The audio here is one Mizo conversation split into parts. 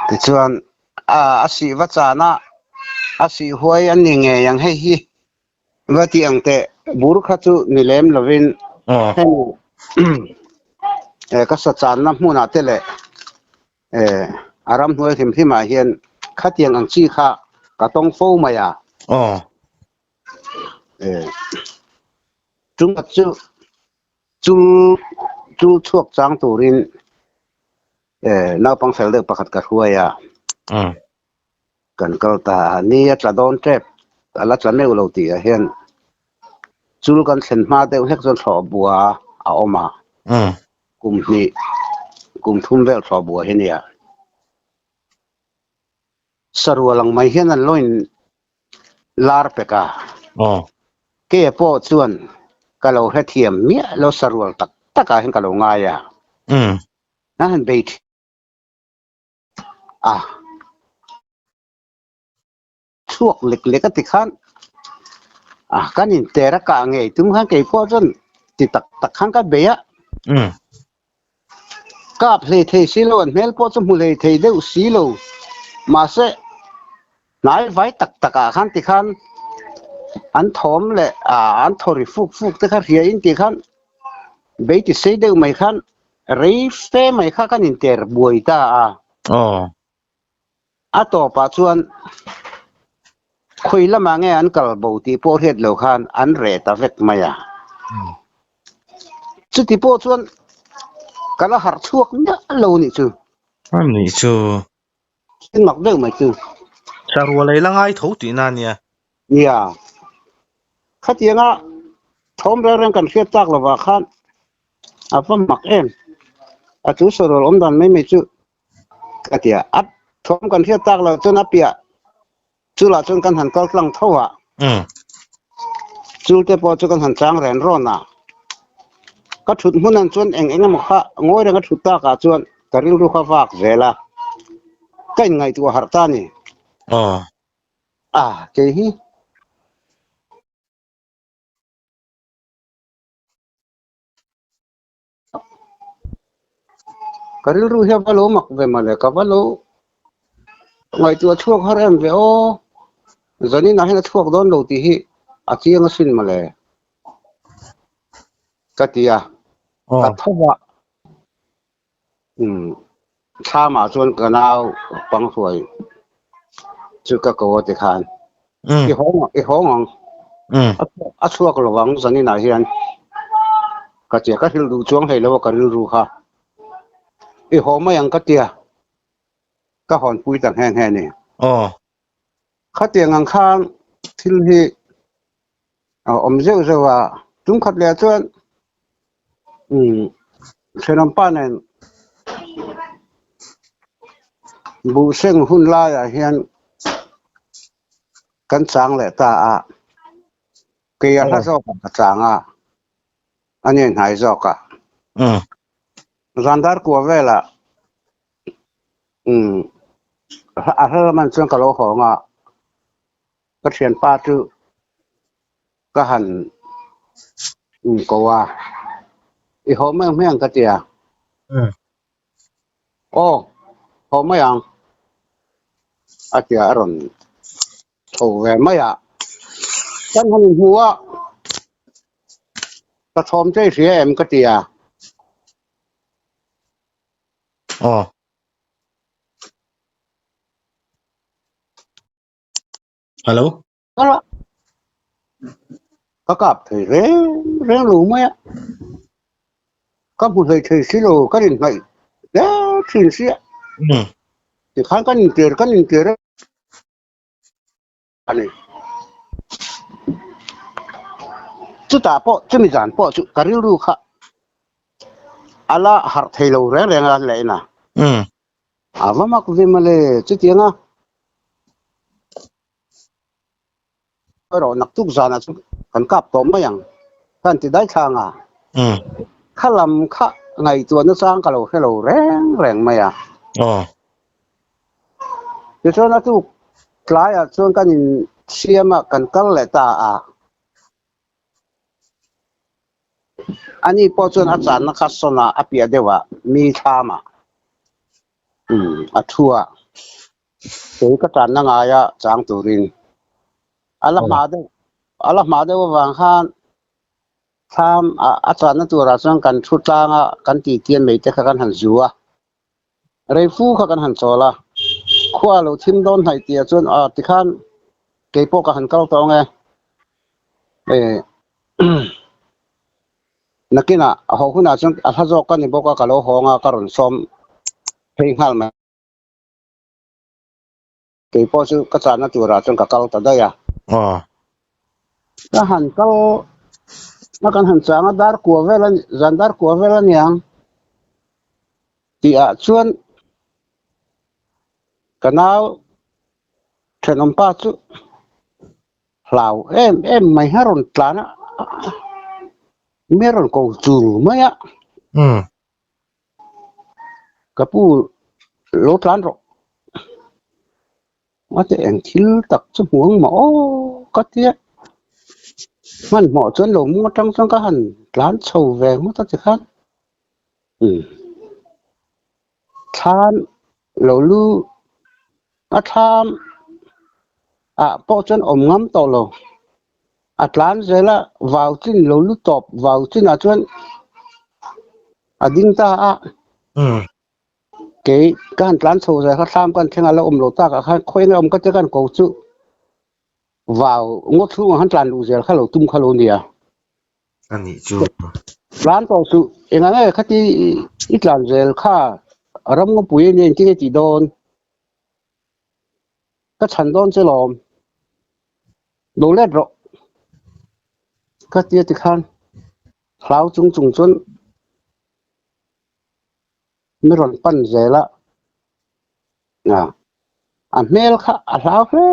Tichuan a sih va chana a sih huai an ni ngei ang hei hi va tih ang teh bur kha chu ni lem lovin hemi ka sa channa hmunah te leh a ramhnuai hlim hlimah hian khatiang ang chi kha ka tawng fo mai a. Chungkhat chu chul chul chhuak chang turin naupang fel deuh pakhat ka hruai a, kan kal ta a, ni a tla dawn tep, a la tla meuh lo tih ah hian chul kan thlen hma deuh hlek chuan thlawh bua a awm a, kum hnih kum thum vel thlawh bua hi nia. Sarual ang mai hian an lo in lar pek a. Ke pawh chuan ka lo hrethiam miah lo sarual tak tak ah hian ka lo ngai a. A han bei thin a. Chhuak lek lek a ti khan a kan inter a kah ngei tum khan kei pawh chuan ti tak tak khan ka bei a. Kap hlei thei si lo, an hmel pawh chu hmu hlei thei deuh si lo. Mahse, hnai vai tak takah khan tikhan an thawm leh an thaw ri fuk fuk te kha hria in tih khan bei ti sei deuh mai khan rei fe mai kha kan inter buai ta a. A tawpah chuan khawi lamah nge an kal bo tih pawh hriat lo khan an reh ta vek mai a. Chuti pawh chuan ka la harh chhuak miah lo nih chu. A nih chu. Thil mak deuh mai chu. Sarual ei la ngai tho tihna a nia. Nia. Khatianga thawm reng reng kan hriat tak lovah khan a va mak em. A chu sarual awm dan mai mai chu Ka ti a, a thawm kan hriat tak loh chuan a piah chulah chuan kan han kal tlang tho a, chul te pawh chu kan han chang ren rawn a, ka thut hmun an chuan eng eng emaw kha ngawi reng a thut tak ah chuan ka rilru kha vak zel a, ka inngaihtuah harh ta a ni. A, kei hi. Ka rilru hi a va lo mak ve mawle, ka va lo ngaihtuah chhuak har em ve aw, zanin ah hian a chhuak dawn lo tih hi a chiang asin mawle ka ti a, ka tho a, umm thlam ah chuan ka nau pang hruai chu ka ko a tikhan i hawng i hawng ang a chhuak lo ang zanin ah hian ka tia ka hrilh duh chuang hlei lo a ka rilru kha i haw mai ang ka tia ka hawn pui ta nghe nghe ni khatiang ang khan thil hi a awm zeuh zeuh a tum khat leh ah chuan umm thenawm pa nen buhseng hun laiah hian kan chang leh ta a kei a hla zawk ah ka chang a a ni hnai zawk a zan dar kua velah umm a hla lamah chuan ka lo hawng a. Ka thianpa chu ka han ko a, i haw mai ang hmiang ka ti a. Aw, haw mai ang a ti a, a rawn tho ve mai a. Kan han inhmu a, ka thawm che i hria em ka ti a. Aw. Hello. Ka kap thei reng reng lo mai a, ka hmu hlei thei si lo, kan inhnaih hle thin si a, tikhan kan intir kan intir a ni. Chutah pawh chumi zan pawh chu ka rilru kha a la harh thei lo reng reng a leh in a. A va mak ve mawle chutiang a. Erawh naktuk zanah chu kan kap tawh mai ang ka han ti dai thlang a. Kha lam kha ngaihtuah nachang ka lo hre lo reng reng mai a. Tichuan a tuk tlaiah chuan kan insiam a, kan kal leh ta a. Ani pawh chuan a channa kha sawn a, a piah deuh ah mi thlam ah a thu a. Kei ka tanna ngaia chang turin a la hma deuh a la hma deuh avang khan thlam a channa turah chuan kan thu tlang a, kan titian mai te kha kan han zu a, rei fu kha kan han chawl a, khua lo thim dawn hnaih tihah chuan a tikhan kei pawh ka han kal tawng e, nakinah a haw hunah chuan a hla zawk ka ni bawk a, ka lo hawng a, ka rawn sawm phei nghal mai. Kei pawh chu ka chahna turah chuan ka kal ta daih a. Aw. Ka han kal a kan han chang a dar kua vel a zan dar kua vel a niang tih ah chuan ka nau thenawm pa chu hlau em em mai a rawn tlan a mi a rawn ko chul mai a. Umm. Ka pu lo tlan rawh. A ti eng thil tak chu hmu ang maw aw ka tia. Hmanhmawh chuan lo mung atang chuan ka han tlan chho ve ngawt a ti khan. Umm. Thlan lo lu a thlam ah pawh chuan awm ngam tawh lo. A tlan zel a, vau chin lo lu tawp vau chinah chuan a ding ta a. Kei ka han tlan chho zel kha thlam ka han thleng a la awm lo tak ah khan khawi enge awm ka ti ka han ko chu vau ngaw chhungah khan tlan luh zel kha lo tum kha lo nia. A nih chu. Tlan tawh suh engah nge khati i tlan zel kha ram ngawpui a nia engtin nge tih dawn? Ka chhan dawn che lawm. Lo let rawh. Ka tia tikhan hlau chung chung chuan mi rawn pan zel a. A hmel kha a hlau hle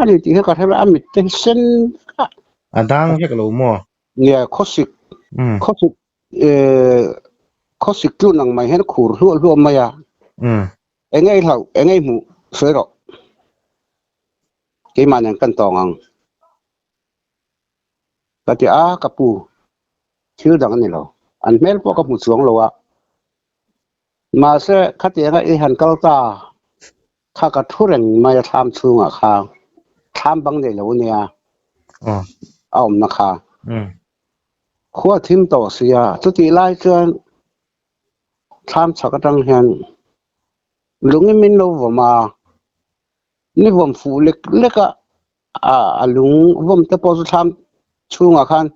a ni tih kha ka hre a, a mit te hi sen vek a. A dang vek lo maw? Nia, khawsik, khawsik khawsik tlun ang mai hian a khur hluah hluah mai a. Eng ei hlauh, eng ei hmuh sawi rawh. Keimah nen kan tawng ang. Ka ti a, ka pu, thil dang a ni lo. An hmel pawh ka hmu chuang lo a. Mahse, khatianga i han kal ta kha ka thu reng mai a thlam chhungah kha thlam bang nei lo nia a awmna kha. Khua thim tawh sia, chutih lai chuan Thlam chhak atang hian lungin min lo vawm a, ni vawm fuh lek lek a, a lung vawm te pawh chu thlam chhungah khan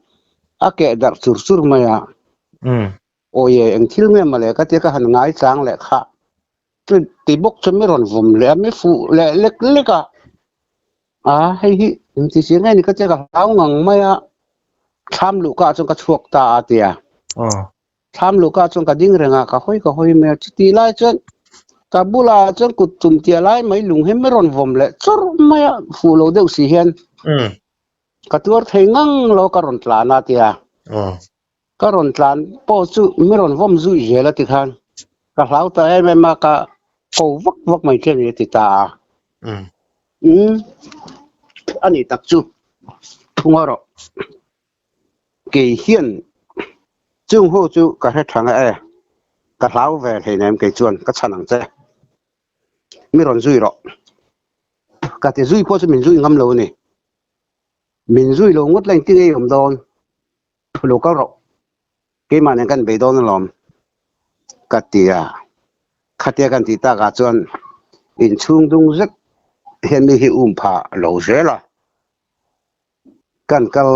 a keh darh chur chur mai a. Awi e, eng thil nge mawle ka tia ka han ngai chang leh kha. Chu ti bawk chu mi rawn vawm leh a, mi fuh leh lek lek a. A hei hi engti chiang nge ni ka tia ka hlau ngang mai a, thlam luhka ah chuan ka chhuak ta a tia. Thlam luhka chuan ka ding reng a, ka hawi ka hawi mai a. Chutih lai chuan ka bulah chuan kut tum tia lai mai lung hi mi rawn vawm leh chawr mai a, fuh lo deuh si hian ka tuar thei ngang lo ka rawn tlan a tia. Ka rawn tlan pawh chu mi rawn vawm zui zel a tikhan ka hlau ta em em a, ka ko vak vak mai che ni a ti ta a. Umm a nih tak chu thunga rawh. Kei hian chung ho chu ka hre tha nge e, ka hlau ve hleinem kei chuan ka chhan ang che. Mi rawn zui rawh. Ka ti zui pawh chu min zui ngam lo a ni. Min zui lo ngawt la engtin nge i awm dawn? Lo kal rawh. Keimah nen kan bei dawn alawm ka ti a. Khatia kan tih takah chuan inchhung dung zet hian mi hi um pha lo zel a. Kan kal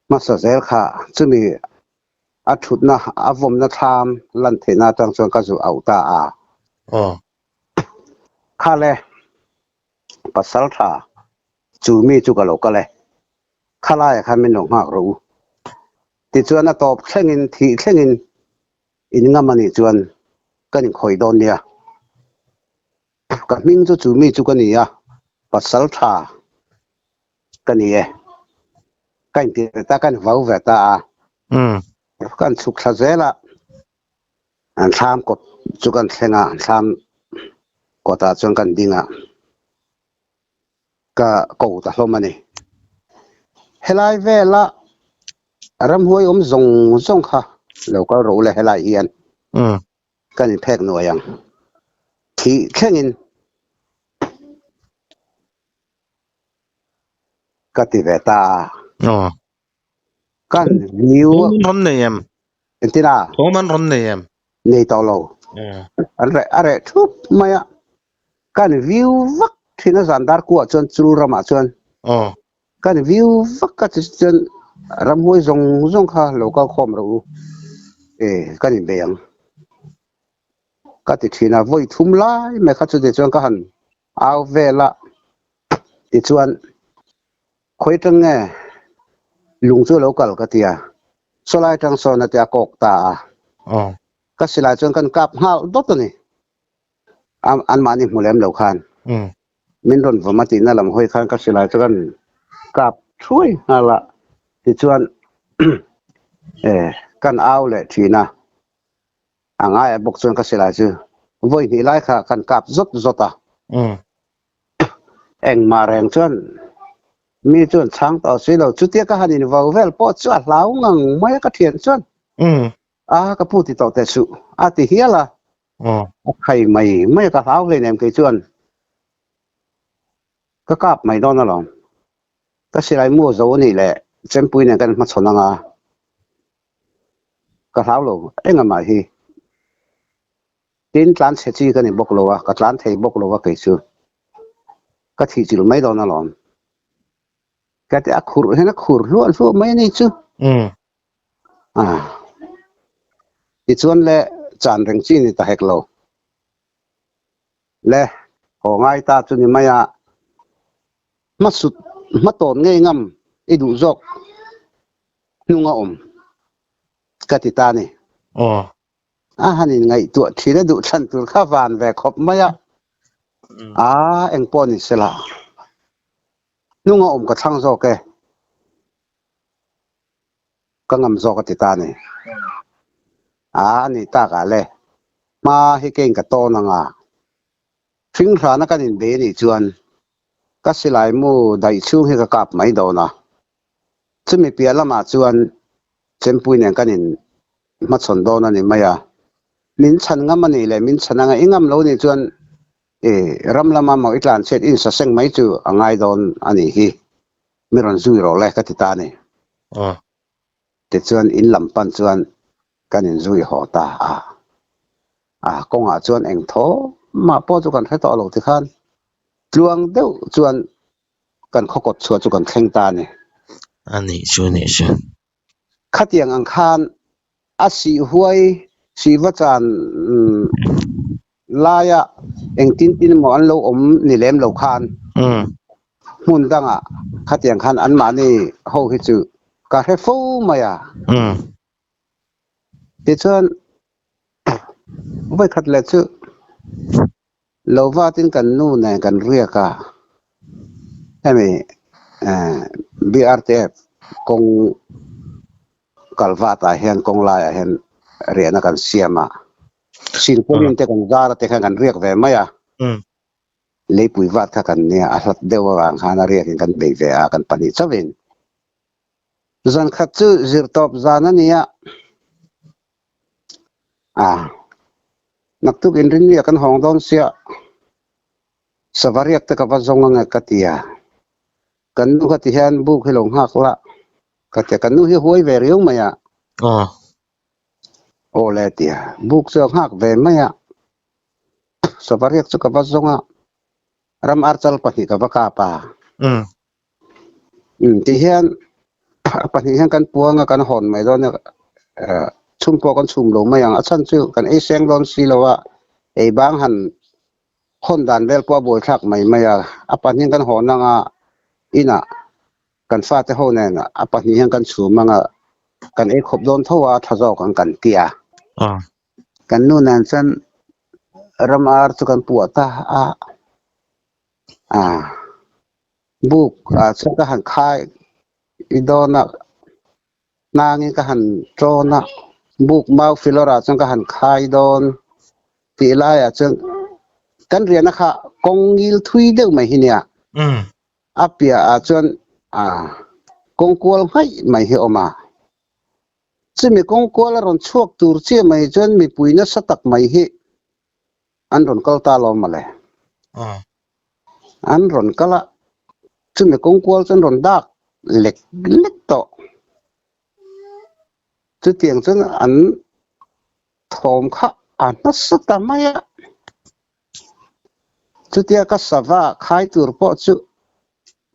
hmasa zel kha chumi a thutna a vawmna thlam lan theihna atang chuan ka zu auh ta a. Kha le pasal tha chu mi chu ka lo kal e, khalaiah khan min lo nghak rawh u. Tichuan a tawp thlengin thih thlengin in ngam anih chuan kan inkhawih dawn nia. Ka hming chu chu mi chu ka ni a, pasal tha ka ni e. Ka inti ve ta, ka invau ve ta a. Kan chhuk thla zel a, an thlam kawt chu kan thleng a, an thlam kawtah chuan kan ding a, ka ko ta hlawm a ni. Helai vela ramhuai awm zawng zawng kha lo kal rawh u le helai hian. Kan inphek nuai ang. Thih thlengin ka ti ve ta a. Aw. Kan view. Thawm an rawn nei em? Engtin a? Thawm an rawn nei em? Nei tawh lo. An reh a reh thup mai a. Kan view vak thin a zan dar kuah chuan chul ramah chuan. Aw. Kan view vak a chuan ramhuai zawng zawng kha lo kal khawm rawh u. E kan inbei ang. Ka ti thin a, vawi thum lai mai kha chuti chuan ka han au vel a, tichuan khawi atang nge lung chu a lo kal ka ti a, sawlai atang sawn a ti a kawk ta a, ka silai chuan kan kap nghal dawt a ni, anmahni hmu lem lo khan min rawn vawm a tihna lam hawi khan ka silai chu kan kap thuai nghal a, tichuan kan au leh thin a. A ngaia bawk chuan ka silai chu vawi hnih lai kha kan kap zawt zawt a. Engmah reng chuan mi chuan chhang tawh si lo. Chutia ka han invo vel pawh chu a hlau ngang mai a ka thian chuan a ka pu ti tawh teh suh a ti hial a. A khai mai mai a ka hlau hleinem kei chuan ka kap mai dawn alawm. Ka silai mu zo a nih leh chempui nen kan hmachhawn anga Ka hlau lo, engah hi tin tlan chhe chi ka ni bawk lo a, ka tlan thei bawk lo a kei chu ka thih chilh mai dawn alawm. Ka ti a khurh hian a khur hluah hluah mai a ni chu. Ah, tichuan le chan reng chi ni ta hek lo. Le, haw ngai ta chu ni mai a, hmasut hmatawn ngei ngam i duh zawk. Hnung a awm ka ti ta ni. Aw. A han in ngaihtuah thin a duh thlan tur kha van ve khawp mai a. A eng pawh ni sela. Hnung a awm ka thlang zawk e. Ka ngam zawk a ti ta ni. A ni tak ah le. Hma hi keng ka tawn anga. Hringhrana kan inbei anih chuan ka silai mu daih chhung hi ka kap mai dawn a. Chumi piah lamah chuan Chempui nen kan in hmachhawn dawn a ni mai a. Min chhan ngam a nih leh min chhan anga i ngam lo nih chuan i ram lama maw i tlanchhiat i insaseng mai chu a ngai dawn a nih hi. Mi rawn zui rawh le ka ti ta a ni. Tichuan in lam pan chuan kan inzui haw ta a. A kawngah chuan eng thaw mah pawh chu kan hre tawh lo tikhan tluang deuh chuan kan khaw kawt chhuah chu kan thleng ta a ni. A nih chu a nih chu. Khatiang ang khan a sih huai sihva chan laia engtin tin emaw an lo awm ni lem lo khan hmun dangah khatiang khan anmahni ho hi chu ka hre fo mai a. Tichuan vawikhat leh chu lo vatin kan nu nen kan riak a, hemi BRTF kawng kal vatah hian kawng laiah hian riahna kan siam a, silpauline te kan zar a te khan kan riak ve mai a, leipui vat kha kan nia a hlat deuh avang khan a riakin kan bei ve a kan pahnih chauhin. Zan khat chu zirtawp zan a ni a, ah naktuk inrinni ah kan hawng dawn sia, sava riak te ka va zawng ange ka ti a, kan nu kha ti hian buk hi lo nghak la ka ti a, kan nu hi huai ve riau mai a, aw le ti a, buk chu a nghak ve mai a, sava riak chu ka va zawng a, ram archal pahnih ka va kap a. Ti hian pahnih hian kan puang a kan hawn mai dawn a chhum pawh kan chhum lo mai ang a chhan chu kan ei seng dawn si lo a ei bang han hawn dan vel pawh a buai thlak mai mai a a pahnih kan hawn anga inah kan fate ho nen a pahnih hian kan chhum anga kan ei khawp dawn tho a a tha zawk ang kan ti a kan nu nen chuan ram ar chu kan puah ta a. Buk ah chuan ka han khai i dawn a, hnangin ka han tawn a, buk mau filawr ah chuan ka han khai dawn tih laiah chuan kan riahna kha kawng ngil thui deuh mai hi nia. A piah ah chuan kawng kual nghaih mai hi a awm a. Chumi kawng kual a rawn chhuak tur chiah mai chuan mipui nasa tak mai hi. An rawn kal ta lo mawle. An rawn kal a, chumi kawng kual chu an rawn dak lek lek tawh. Chutiang chuan an thawm kha a nasa ta mai a. Chutia ka sava khai tur pawh chu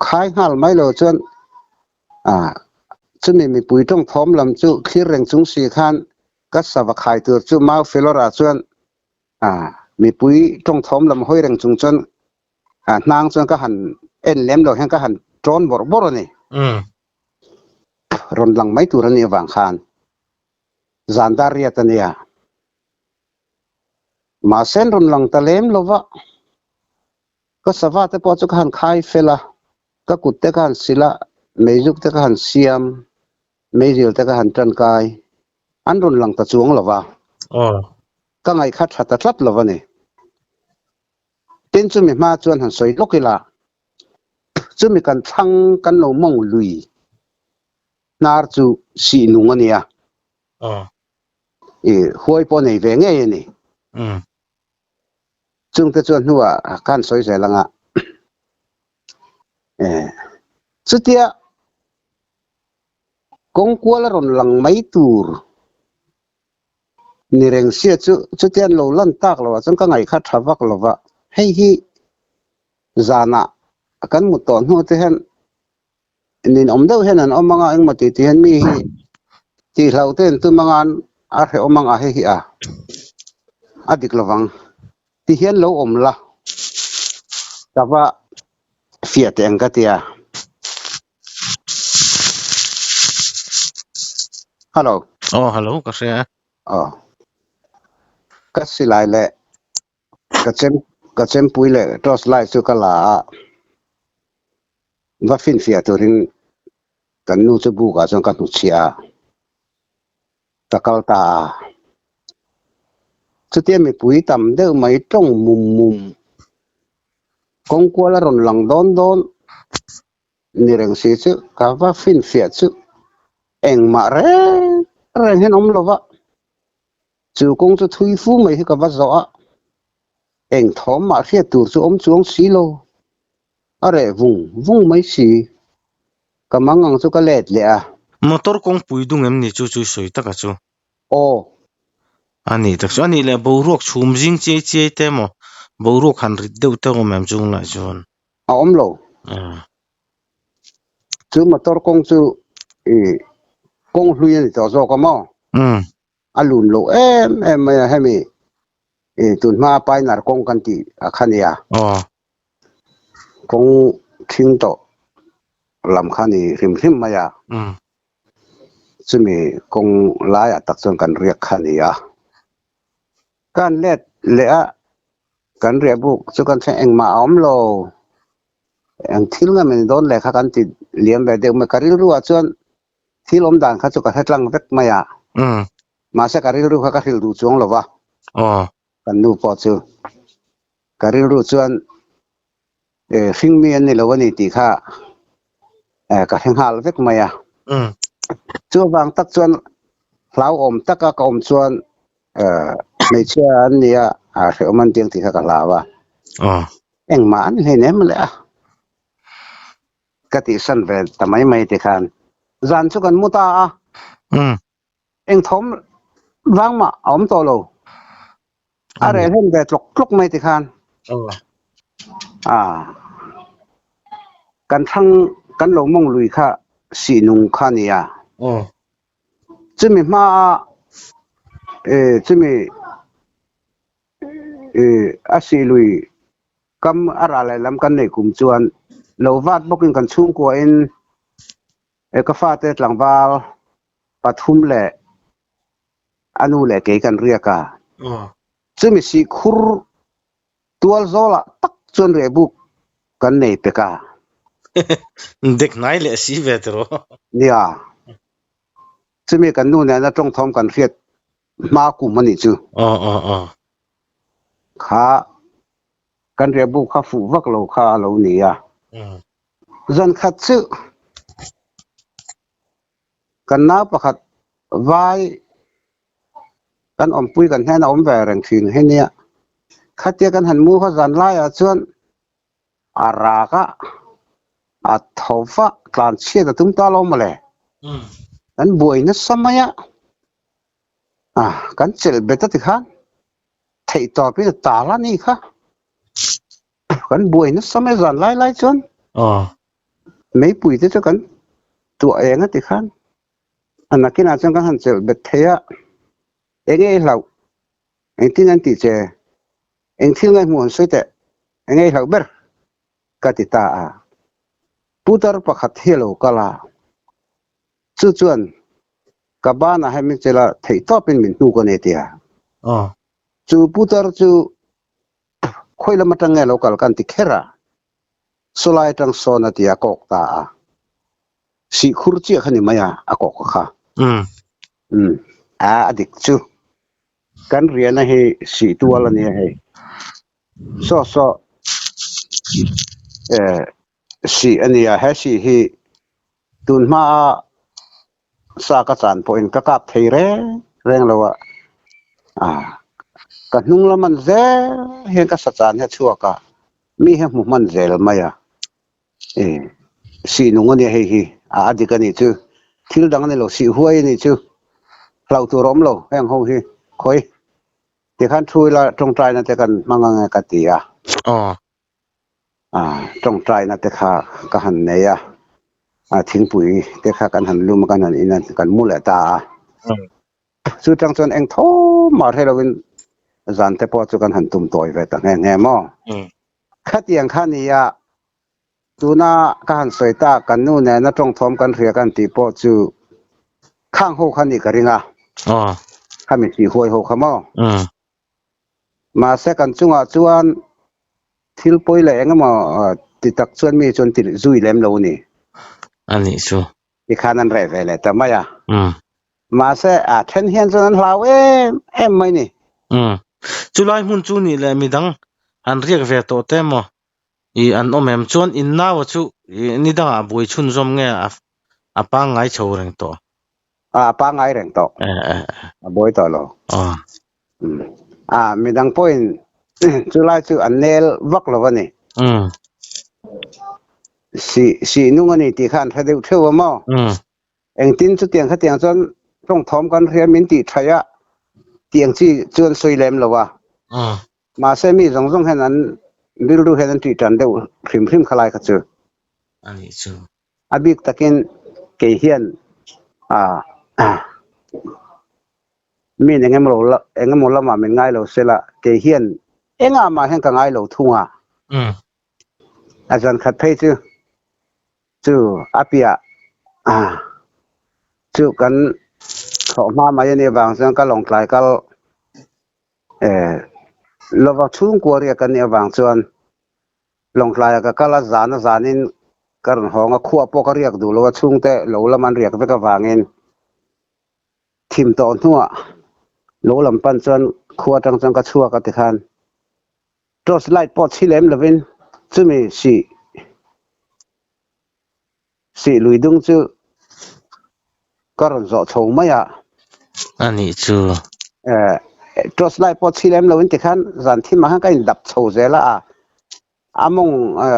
khai nghal mai lo chuan chumi mipui tawng thawm lam chu thlir reng chung si khan ka sava khai tur chu Mau Felora chuan mipui tawng thawm lam hawi reng chung chuan hnang chuan ka han en lem lo hian ka han tawn bawrh bawrh a ni. Rawn lang mai tur a nih avang khan zan dar riat a nia. Mahse an rawn lang ta lem lo va, ka sava te pawh chu ka han khai fel a, ka kut te ka han sil a, meizuk te ka han siam, meizil te ka han tankai, an rawn lang ta chuang lo va, ka ngaihkhat tha ta tlat lo a ni. Tin chumi hma chuan han sawi lawk ila, chumi kan thlang kan lo mawng lui hnar chu sih nung a nia. I huai pawh nei ve ngei a ni. Chungte chuan hnuah khan sawi zel anga chutia kawng kual a rawn lang mai tur ni reng sia chu chutia an lo lan tak lo ah chuan ka ngaih kha tha vak lo va, hei hi zanah kan mut tawh hnu te hian Ninawm deuh hian an awm anga engmaw tih tih hian mi hi tihloh te an tum anga a hrehawm anga hei hi a a dik lovang ti hian lo awm la ka va fiah teh ang ka tia. Hello. Aw hello ka hria. Aw ka silai leh Ka chem ka chempui leh torch light chu ka la a, va finfiah turin kan nu chu bukah chuan ka hnuchhiah a, ka kal ta a. Chutia mipui tam deuh mai tawng mum mum kawng kual a rawn lang dawn dawn ni reng si chu ka va finfiah chu engmah reng reng hian awm lo va. Chu kawng chu thui fu mai hi ka va zawh a, eng thawm mah hriat tur chu awm chuang si lo. A reh vung vung mai si. Ka mang ang chu ka let leh a. Motor kawngpui dung em ni chu chu i sawi taka chu? Aw. A nih tak chu. A nih leh boruak chhum zing chiai chiai te emaw boruak han rit deuh te awm em chung lah chuan? A awm lo. Chu motor kawng chu i kawng hlui a ni tawh zawk a maw? A lun loh em em mai a hemi i tun hma painar kawng kan tih a kha nia. Kawng thing tawh lam kha ni hrim hrim mai a. Chumi kawng laiah tak chuan kan riak kha ni a. Kan let leh a kan riah buk chu kan thleng engmah a awm lo. Eng thil nge min dawn leh kha kan ti liam ve deuh mai. Ka rilru ah chuan Thil awm dan kha chu ka hre tlang vek mai a. Mahse ka rilru kha ka hrilh duh chuang lo va. Kan nu pawh chu ka rilru chuan hring mi an ni lo a ni tih kha ka hre nghal vek mai a. Chu avang tak chuan hlauhawm taka ka awm chuan hmeichhia an ni a, hrehawm an tiang tih kha ka hlau a. Engmah an hleinem em le a. Ka tihsan ve ta mai mai ti khan zan chu kan mu ta a. Eng thawm vang mah a awm tawh lo. A reh hlen ve tlawk tlawk mai ti khan. A kan thlang kan lo mawng lui kha sih nung kha a ni a. Chumi hma a chumi a sih lui Kam a ral leh lam kan neih kum chuan lo vat bawkin kan chhungkuain ka fate tlangval pathum leh a nu leh kei kan riak a. Chumi sihkhur tual zawlah tak chuan rehbuk kan nei pek a. Dek hnai leh si ve tiraw? Nia. Chumi kan nu nena tawngthawm kan hriat hma kum a nih chu. Kha kan riahbuk kha fuh vak lo kha a lo ni a. Zan khat chu kan nau pakhat vai kan awmpui kan hnena awm ve reng thin hi nia. Khatia kan han mu kha zan laiah chuan a rak a, a tho va, tlan chhiat a tum ta lo mawle. Kan buai nasa mai a, kan chelh bet a ti khan theih tawpin a tal a ni kha. Kan buai nasa mai zan lai lai chuan meipui te chu kan tuah eng a ti khan a nakinah chuan kan han chelh bet thei a, eng nge i hlauh? Engtin an tih che? Eng thil ngai hmuh an sawi teh? Eng nge i hlauh ber? Ka ti ta a. Putar pakhat hi a lo kal a, chu chuan ka banah hian min chelh a, theihtawpin min hnuk a ni a ti a. Chu putar chu khawi lam atang nge a lo kal ka an ti kher a, sawlai atang sawn a ti a, kawk ta a. Sihkhur chiah kha ni mai a, a kawk kha. Umm, a dik chu. Kan riahna hi sih tual a nia hei. Saw saw eh sih a nia, he sih hi tun hmaa sa ka chan pawhin ka kap thei reng reng lo a, ah ka hnung lam an zel hian ka sa chan hi a chhuak a, mi hi a hmu hman zel mai a. Eh sih nung a nia hei hi a a dik a nih chu thil dang a ni lo sih huai a nih chu hlauh tur a awm lo heng ho hi khawi tikhan thu ila tawngtaina te kan hmang ang e ka ti a ah tawngtaina te kha ka han nei a ah thingpui te kha kan han lum a kan han in a kan mu leh ta a chu tang chuan eng tho mah hre lovin zan te pawh chu kan han tum tawi ve ta nghe nghe maw. Khatiang kha nia, tuna ka han sawi tak kan nu nena tawngthawm kan hria kan tih pawh chu khang ho kha nih ka ring a, khami sih huai ho kha maw? Mahse kan chungah chuan thil pawi leh eng emaw ti tak chuan mi chuan ti zui lem lo a ni. A nih chu. Tikhan an reh ve leh ta mai a. Mahse a then hian chuan an hlau em em mai ni. Chulai hmun chu nih leh midang an riak ve tawh te maw i an awm em? Chuan in naua chu ni dangah buai chhunzawm nge a pangngai chho reng tawh? A pangngai reng tawh. A buai tawh lo. A midang pawhin chulai chu an nel vak lo a ni. Sih sih nung a ni tih kha an hre deuh theuh a maw? Engtin chutiang khatiang chuan tawngthawm kan hria min tih thaih a tiang chi chuan sawi lem lo a. Mahse mi zawng zawng hian an rilru hian an tih tan deuh hrim hrim kha lai kha chu. A nih chu. A bik takin kei hian min engemaw engemaw lamah min ngai lo sela kei hian engah mah hian ka ngai lo thung a. A zan khat phei chu Chu a piah chu kan thlawh hma mai a nih avang chuan ka lawngtlai kal lova chhungkua riak kan nih avang chuan lawngtlaiah ka kal a, zan a zanin ka rawn hawng a, khuah pawh ka riak duh lo a, chhungte lo lam an riak vek avangin thim tawh hnuah lo lam pan chuan khua atang chuan ka chhuak a tikhan Torch light pawh chhi lem lovin chumi sih sih lui dung chu ka rawn zawh chho mai a. A nih chu. Eh, torch light pawh chhi lem lovin tikhan zan thim ah khan ka in dap chho zel a, a mawng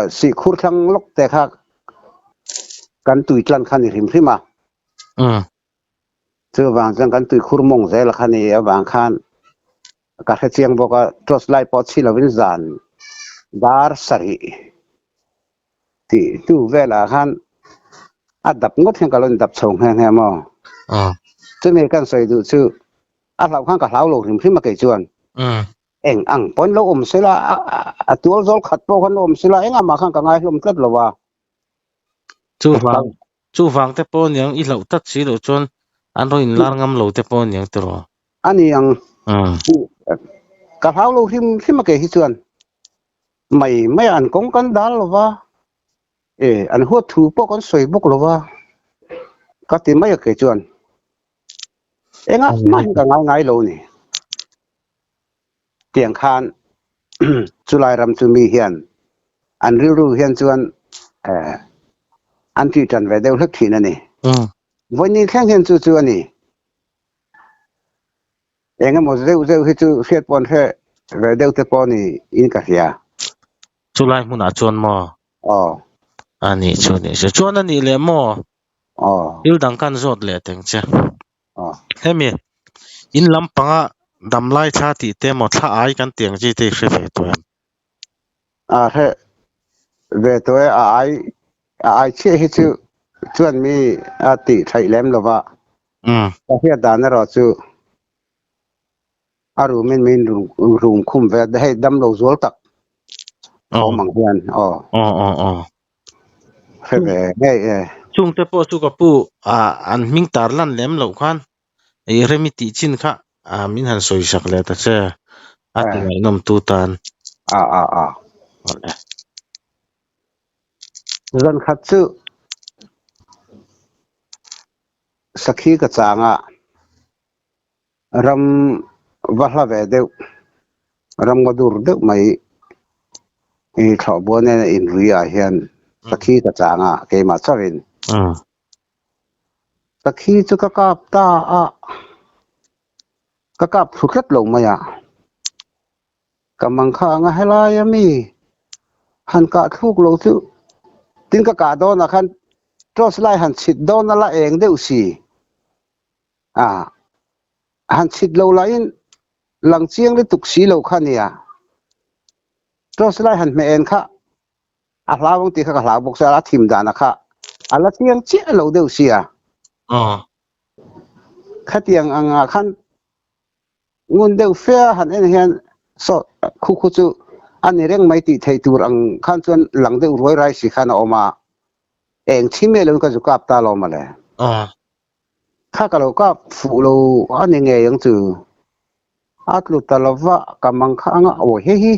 sih khur thlang lawk te kha kan tui tlan kha ni hrim hrim a. Chuvang chuan kan tuikhur mawng zel kha ni avang khan ka hre chiang bawk a, torch light pawh chhi lovin zan dar sarih tih hnu velah khan a dap ngawt hian ka lo indap chho nghe nghe maw. Chumi kan sawi duh chu a hlauh khan ka hlau lo hrim hrim a kei chuan. Eng ang pawhin lo awm sela a tual zawl khat pawh khan lo awm sela engah mah khan ka ngai hlawm tlat lo a. Chuvang Chuvang te pawh aniang i hlauh tak si loh chuan an rawn inlar ngam lo te pawh aniang tiraw? A ni ang. Ka hlau lo hrim hrim a kei hi chuan mai mai an kawng kan dal lo va, e an huat thu pawh kan sawi bawk lo va ka ti mai a kei chuan. Engah mah hi ka ngai ngai lo ni. Tiang khan chulai ram chu mi hian an rilru hian chuan an tih tan ve deuh hlek thin a ni. Vawiin thleng hian chu chu a ni. Engemaw zeuh zeuh hi chu hriat pawh an hre ve deuh te pawh ni in ka hria. Chulai hmunah chuan maw? Aw. A nih chu nih chu. Chuan a nih leh maw? Aw. Thil dang kan zawt leh teng che. Aw. Hemi in lampanga damlai thla tih te maw thla ai kan tih ang chi te i hre ve tawh em? A hre ve tawh e, a ai a ai chiah hi chu chuan mi a tih thaih lem lo va. Ka hriat dan erawh chu a room in min room khum ve a, hei damlo zual tak awm ang hian aw. Aw aw aw. Hre ve ngei e. Chungte pawh chu ka pu an hming tar lan lem loh khan I remi tih chin kha min han sawi sak leh ta che a ti ngaihnawm tu tan. A a a. Zan khat chu sakhi ka chang a, ram va hla ve deuh, ram nga dur deuh mai i thlawhbuan nena inrui ah hian sakhi ka chang a, keimah chauhin. Sakhi chu ka kap ta a, ka kap thlu tlat lo mai a. Ka mang kha anga helai a mi han kah thluk lo chu tin ka kah dawnah khan torch light han chhit dawn a la eng deuh si a, han chhit lo lahin lang chiang lutuk si lo kha nia. Torch light han hmeh en kha A hlau ang tih kha ka hlau bawk sia, a thim dan a kha a la chiang chiah lo deuh sia. Khatiang angah khan ngun deuh fe a han en hian saw khu khu chu a ni reng mai tih theih tur ang khan chuan lang deuh ruai rai si khan a awm a, eng thi miah loin ka zu kap ta lo mawle. Kha ka lo kap fuh lo a ni ngei ang chu. A tlu ta lova ka mang kha anga awi hei hi.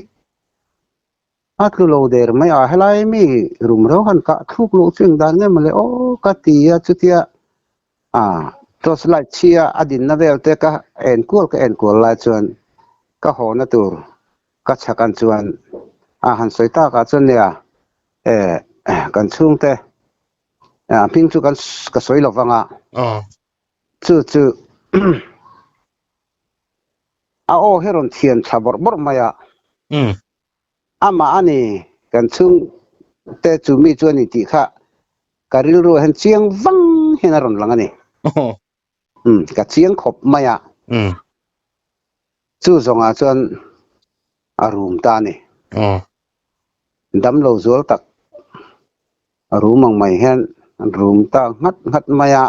A tlu lo der mai a, helai mi rum reuh han kah thluk loh chu engdan nge mawle aw ka ti a, chutia ah torch light chhia a dinna vel te ka en kual ka en kual lai chuan ka hawna tur ka chhak an chuan a han sawi tak ah chuan nia eh kan chhungte a hming chu kan ka sawi lo vang a, chu chu A aw hi rawn thian thla bawrh bawrh mai a. Amah a ni, kan chhungte chu mi chu a ni tih kha ka rilru ah hian chiang vang hian a rawn lang a ni. Ka chiang khawp mai a. Chu zawngah chuan a rum ta a ni. Damlo zual tak a rum ang mai hian rum ta nghat nghat mai a,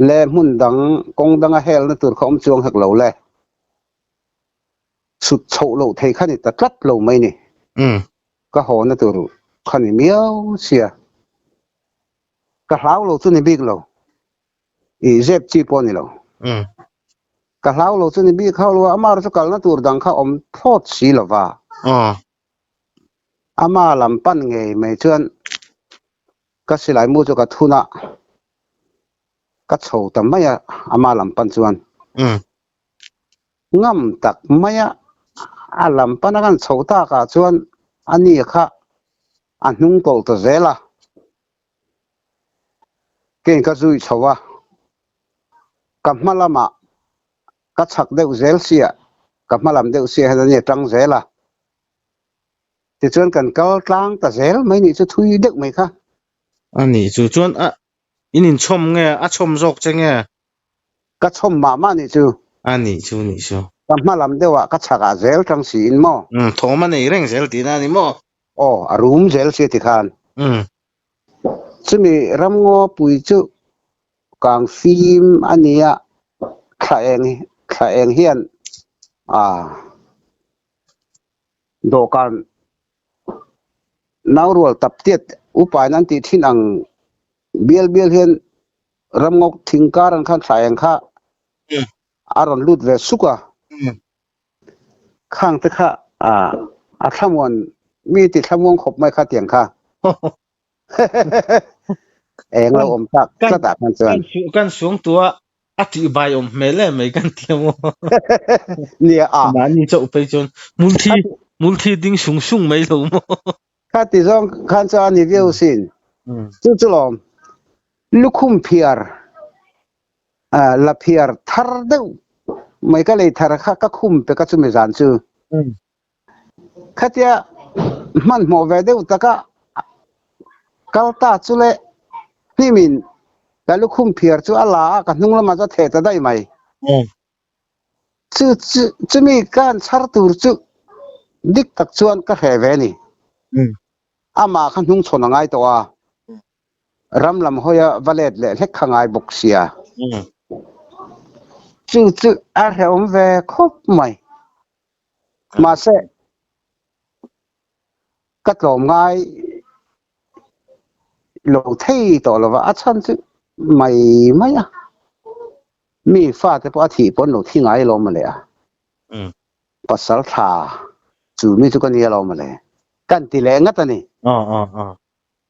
le hmun dang kawng danga helna tur kha awm chuang hek lo le, sut chhoh loh thei kha ni ta tlat lo mai ni. Ka hawna tur kha ni miau sia, ka hlau lo chu ni bik lo. I zep chi pawh a ni lo. Ka hlau lo chu ni bik hauh lo a, amah chu kalna tur dang kha awm thlawt si lo va. Ama lam pan ngei mai chuan ka silai mu chu ka thun a, ka chho ta mai a, ama lam pan chuan. Ngam tak mai a, a lam pana kan chho takah chuan ani kha a hnung tawlh ta zel a. Keng ka zui chho a, ka hma lamah ka chhak deuh zel sia, ka hma lam deuh sia hian a ni a tang zel a. Tichuan kan kal tlang ta zel mai nih chu thui deuh mai kha. A nih chu chuan a in inchhawm nge a chhawm zawk che nge? Ka chhawm mah mah nih chu. A nih chu nih chu. Ka hma lam deuhah ka chhakah zel tang siin maw? Umm thawm a nei reng zel tihna a ni maw? Aw a rum zel sia tikhan. Umm. Chumi ramngaw pui chu kang fim a ni a, thla eng thla eng hian ah dawhkan naurual tap tiat upain an tih thin ang bial bial hian ramngaw thing kar ang khan thla eng kha a rawn lut ve suk a. Khang te kha a thlamuan mi ti thlamuang khawp mai kha tiang kha. Eng lo awm tak tlat ah khan chuan. Kan suang tua a tih bai awm hmel em mai kan ti ang aw. Nia a. Mahni chauh phei chuan hmulthi hmulthi ding sung sung mai lo maw. Kha ti zawng khan chuan a ni viau sin. Chu chu lawm lukhum phiar la phiar thar deuh. Mai ka lei thar kha ka khum pe ka chumi zan chu. Khatia hmanhmawh ve deuh taka kal ta chu le hnimin ka lukhum phiar chu a la a, ka hnung lamah chu a theh ta daih mai. Chu chu chumi ka han chhar tur chu dik tak chuan ka hreh ve a ni. Amah kha hnungchhawn a ngai tawh a, ram lam hawia va let leh hlek kha ngai bawk sia. Chu chu a hrehawm ve khawp mai. Mahse, ka tlawm ngai lo thei tawh lo va, a chhan chu mai mai a. Mi fate pawh a thih pawh an lo thi ngai alawm mawle a. Pasal tha chu mi chu ka ni alawm mawle. Kan ti leh ngat a ni.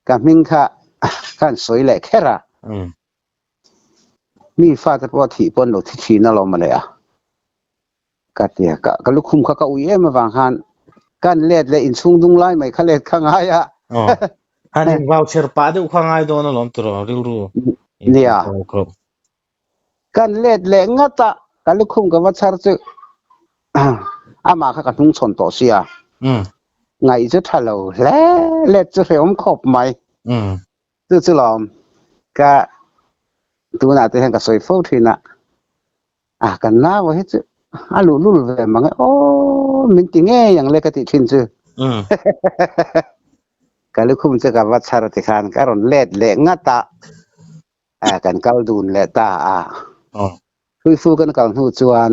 Ka hming kha ka han sawi leh kher a. Mi fate pawh a thih pawh an lo thi thin alawm mawle a. Ka ti a, ka lukhum kha ka ui em avang khan kan let leh inchhung dung lai mai kha let kha ngai a. Aw, han in vau chher pah deuh kha ngai dawn alawm tiraw rilru. Nia. Kan let leh ngat a, ka lukhum ka va chhar chu amah kha ka hnung chhawn tawh sia. Ngaih chu tha lo hle, let chu hrehawm khawp mai. Chu chu lawm ka tunah te hian ka sawi fo thin a, a kan nau hi chu a luhlul ve mang e aw min ti ngei ang le ka tih thin chu. Ka lukhum chu ka va chhar ti khan ka rawn let leh ngat a, kan kal dun leh ta a. Hruifu kan kal hnu chuan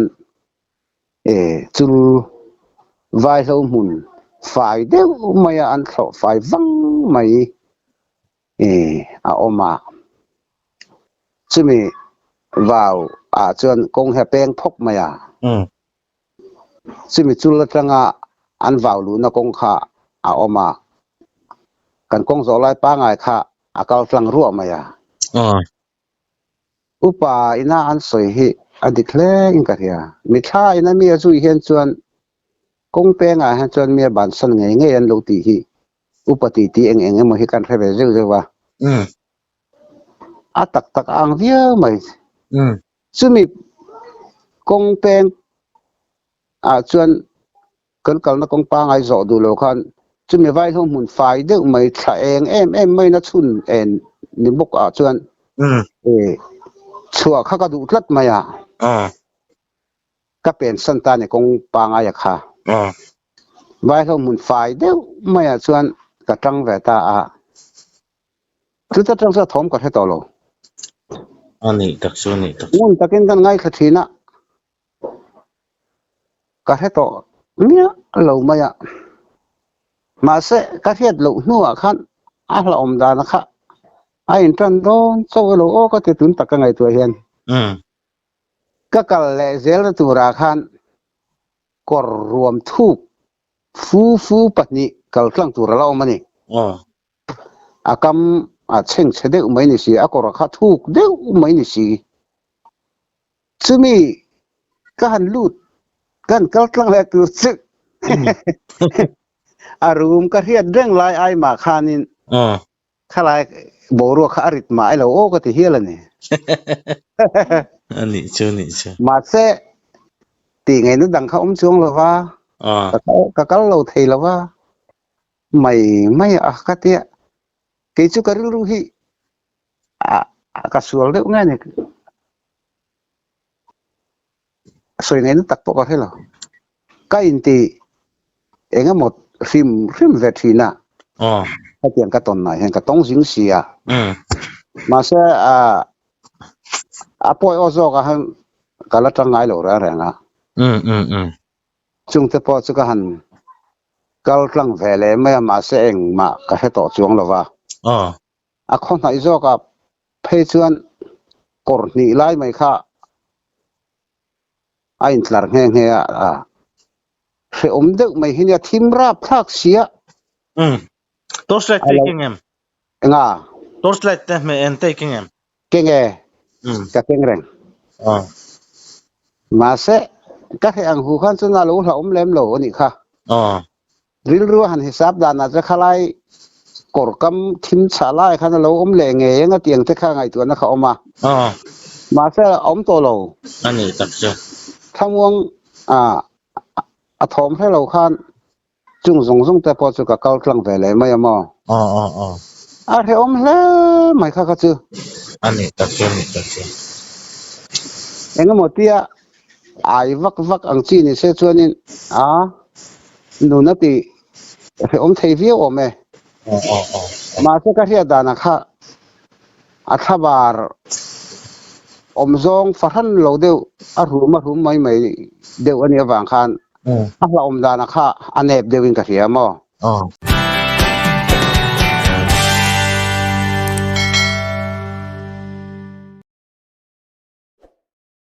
chul vaihlo hmun fai deuh maia an thlawh fai vang mai a awm a. Chumi vau ah chuan kawng hi a peng phawk mai a. Chumi chul atanga an vau luhna kawng kha a awm a. Kan kawng zawh lai pangai kha a kal tlang ruah mai a. Upa ina an sawi hi a dik hle in ka hria. Mithla ina mi a zui hian chuan kawng pengah hian chuan mi a bansan ngei ngei an lo tih hi upa tih tih eng eng emaw hi kan hre ve zeuh zeuh a. A tak tak a ang viau mai. Chumi kawng peng ah chuan Kan kalna kawng pangai zawh duh lo khan chumi vaihlo hmun fai deuh mai thla eng em em mai na chhun en ni bawk ah chuan chhuah kha ka duh tlat mai a. Ka pen san ta ni kawng pangai a kha. Vaihlo hmun fai deuh mai ah chuan ka tang ve ta a. Chuta tang chuan thawm ka hre tawh lo. A nih tak chu a nih tak. Ngun takin kan ngaithla thin a. Ka hre tawh miah lo mai a, mahse ka hriat loh hnuah khan a hlauhawm dana kha a intan dawn chauh elo aw ka ti tun tak ka ngaihtuah hian. Ka kal leh zelna turah khan kawr ruam thuk fu fu pahnih kal tlang tur a la awm a ni. A kam a chhengchhe deuh mai ni si, a kawr kha thuk deuh mai ni si. Chumi ka han lut kan kal tlang leh tur chu a room ka hriat reng lai ai mah khanin khalai boruak kha a rit mah ilo aw ka ti hial a ni. A nih chu nih chu. Mahse tih ngaihna dang kha awm chuang lova ka kal lo thei lova mai mai a ka tia kei chu ka rilru hi ka sual deuh nge ni sawi ngaihna tak pawh ka hre lo ka inti eng emaw hrim hrim ve thin a hetiang ka tawn ah hian ka tawng zing si a mahse a pawi aw zawk ah hian ka la tang ngai lo reng reng a chungte pawh chu ka han kal tlang ve leh mai a mahse engmah ka hre tawh chuang lo va. A khaw hnaih zawkah phei chuan kawr hnih lai mai kha a intlar nghe nghe a, hrehawm deuh mai hi nia thim rap thlak si a. Umm. Torchlight te keng em? Enga? Torchlight te hmeh en te keng em? Keng e. Umm. Ka keng reng. Aw. Mahse, ka hreh ang hu khan chuan a lo hlauhawm lem lo a nih kha. Aw. Rilru a han hisap danah chuan khalai kawr kam thim chhah lai khan a lo awm leh ngei ang a tih ang te kha ngaihtuahna kha a awm a. Mahse a awm tawh lo. A nih tak chu. Thlamuang a a thawm hre lo khan chung zawng zawng te pawh chu ka kal tlang ve leh mai a maw? Aw aw aw. A hrehawm hle mai kha kha chu. A nih tak chu a nih tak chu. Engemaw tia ai vak vak ang chi ni se chuanin a nun a ti hrehawm thei viau awm e. Aw aw aw. Mahse ka hriat danah kha A thlabar awm zawng fahran lo deuh a rum a rum mai mai deuh a nih avang khan a hlauhawm dana kha a nep deuhin ka hria maw? Aw.